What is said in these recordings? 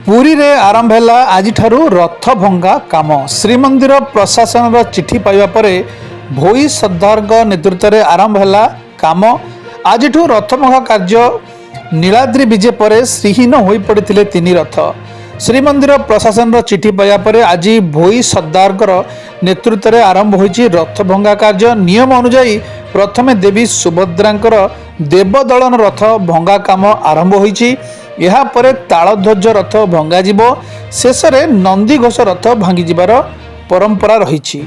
ପୁରୀରେ ଆରମ୍ଭ ହେଲା ଆଜିଠାରୁ ରଥ ଭଙ୍ଗା କାମ। ଶ୍ରୀମନ୍ଦିର ପ୍ରଶାସନର ଚିଠି ପାଇବା ପରେ ଭୋଇ ସର୍ଦ୍ଦାରଙ୍କ ନେତୃତ୍ୱରେ ଆରମ୍ଭ ହେଲା କାମ। ଆଜିଠୁ ରଥ ଭଙ୍ଗା କାର୍ଯ୍ୟ। ନୀଳାଦ୍ରି ବିଜେ ପରେ ଶ୍ରୀହୀନ ହୋଇପଡ଼ିଥିଲେ ତିନି ରଥ। ଶ୍ରୀମନ୍ଦିର ପ୍ରଶାସନର ଚିଠି ପାଇବା ପରେ ଆଜି ଭୋଇ ସର୍ଦ୍ଦାରଙ୍କର ନେତୃତ୍ୱରେ ଆରମ୍ଭ ହୋଇଛି ରଥ ଭଙ୍ଗା କାର୍ଯ୍ୟ। ନିୟମ ଅନୁଯାୟୀ ପ୍ରଥମେ ଦେବୀ ସୁଭଦ୍ରାଙ୍କର ଦେବଦଳନ ରଥ ଭଙ୍ଗା କାମ ଆରମ୍ଭ ହୋଇଛି। ଏହାପରେ ତାଳଧ୍ୱଜ ରଥ ଭଙ୍ଗାଯିବ। ଶେଷରେ ନନ୍ଦିଘୋଷ ରଥ ଭାଙ୍ଗିଯିବାର ପରମ୍ପରା ରହିଛି।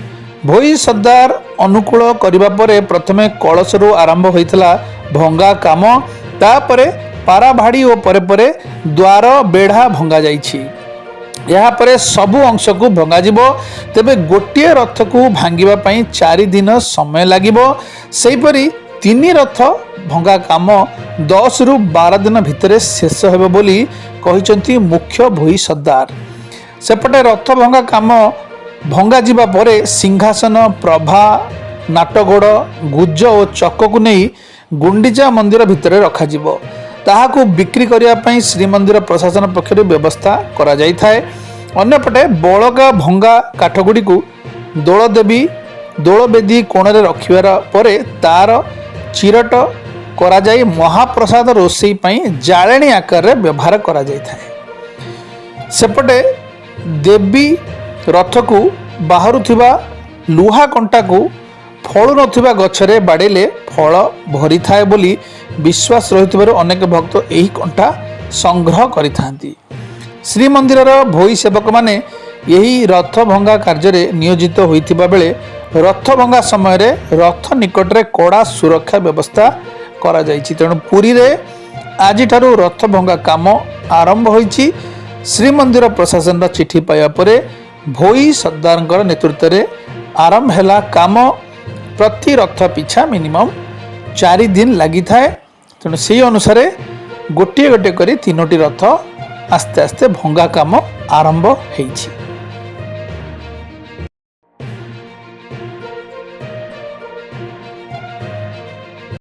ଭୋଇ ସର୍ଦ୍ଦାର ଅନୁକୂଳ କରିବା ପରେ ପ୍ରଥମେ କଳସରୁ ଆରମ୍ଭ ହୋଇଥିଲା ଭଙ୍ଗା କାମ। ତାପରେ ପାରାଭାଡ଼ି ଓ ପରେ ପରେ ଦ୍ୱାର ବେଢ଼ା ଭଙ୍ଗାଯାଇଛି। ଏହାପରେ ସବୁ ଅଂଶକୁ ଭଙ୍ଗାଯିବ। ତେବେ ଗୋଟିଏ ରଥକୁ ଭାଙ୍ଗିବା ପାଇଁ 4 ଦିନ ସମୟ ଲାଗିବ। ସେହିପରି ତିନି ରଥ ଭଙ୍ଗା କାମ 10ରୁ 12 ଦିନ ଭିତରେ ଶେଷ ହେବ ବୋଲି କହିଛନ୍ତି ମୁଖ୍ୟ ଭୋଇ ସର୍ଦ୍ଦାର। ସେପଟେ ରଥ ଭଙ୍ଗା କାମ ଭଙ୍ଗାଯିବା ପରେ ସିଂହାସନ, ପ୍ରଭା, ନାଟଗୋଡ଼, ଗୁଜ ଓ ଚକକୁ ନେଇ ଗୁଣ୍ଡିଚା ମନ୍ଦିର ଭିତରେ ରଖାଯିବ। ତାହାକୁ ବିକ୍ରି କରିବା ପାଇଁ ଶ୍ରୀମନ୍ଦିର ପ୍ରଶାସନ ପକ୍ଷରୁ ବ୍ୟବସ୍ଥା କରାଯାଇଥାଏ। ଅନ୍ୟପଟେ ବଳକା ଭଙ୍ଗା କାଠଗୁଡ଼ିକୁ ଦୋଳବେଦୀ କୋଣରେ ରଖିବାର ପରେ ତାର ଚିରଟ କରାଯାଇ ମହାପ୍ରସାଦ ରୋଷେଇ ପାଇଁ ଜାଳେଣୀ ଆକାରରେ ବ୍ୟବହାର କରାଯାଇଥାଏ। ସେପଟେ ଦେବୀ ରଥକୁ ବାହାରୁଥିବା ଲୁହା କଣ୍ଟାକୁ ଫଳୁନଥିବା ଗଛରେ ବାଡ଼େଇଲେ ଫଳ ଭରିଥାଏ ବୋଲି ବିଶ୍ୱାସ ରହିଥିବାରୁ ଅନେକ ଭକ୍ତ ଏହି କଣ୍ଟା ସଂଗ୍ରହ କରିଥାନ୍ତି। ଶ୍ରୀମନ୍ଦିରର ଭୋଇ ସେବକମାନେ ଏହି ରଥ ଭଙ୍ଗା କାର୍ଯ୍ୟରେ ନିୟୋଜିତ ହୋଇଥିବା ବେଳେ ରଥ ଭଙ୍ଗା ସମୟରେ ରଥ ନିକଟରେ କଡ଼ା ସୁରକ୍ଷା ବ୍ୟବସ୍ଥା କରାଯାଇଛି। ତେଣୁ ପୁରୀରେ ଆଜିଠାରୁ ରଥ ଭଙ୍ଗା କାମ ଆରମ୍ଭ ହୋଇଛି। ଶ୍ରୀମନ୍ଦିର ପ୍ରଶାସନର ଚିଠି ପାଇବା ପରେ ଭୋଇ ସର୍ଦ୍ଦାରଙ୍କର ନେତୃତ୍ୱରେ ଆରମ୍ଭ ହେଲା କାମ। ପ୍ରତି ରଥ ପିଛା ମିନିମମ୍ 4 ଦିନ ଲାଗିଥାଏ। ତେଣୁ ସେହି ଅନୁସାରେ ଗୋଟିଏ ଗୋଟିଏ କରି ତିନୋଟି ରଥ ଆସ୍ତେ ଆସ୍ତେ ଭଙ୍ଗା କାମ ଆରମ୍ଭ ହେଇଛି।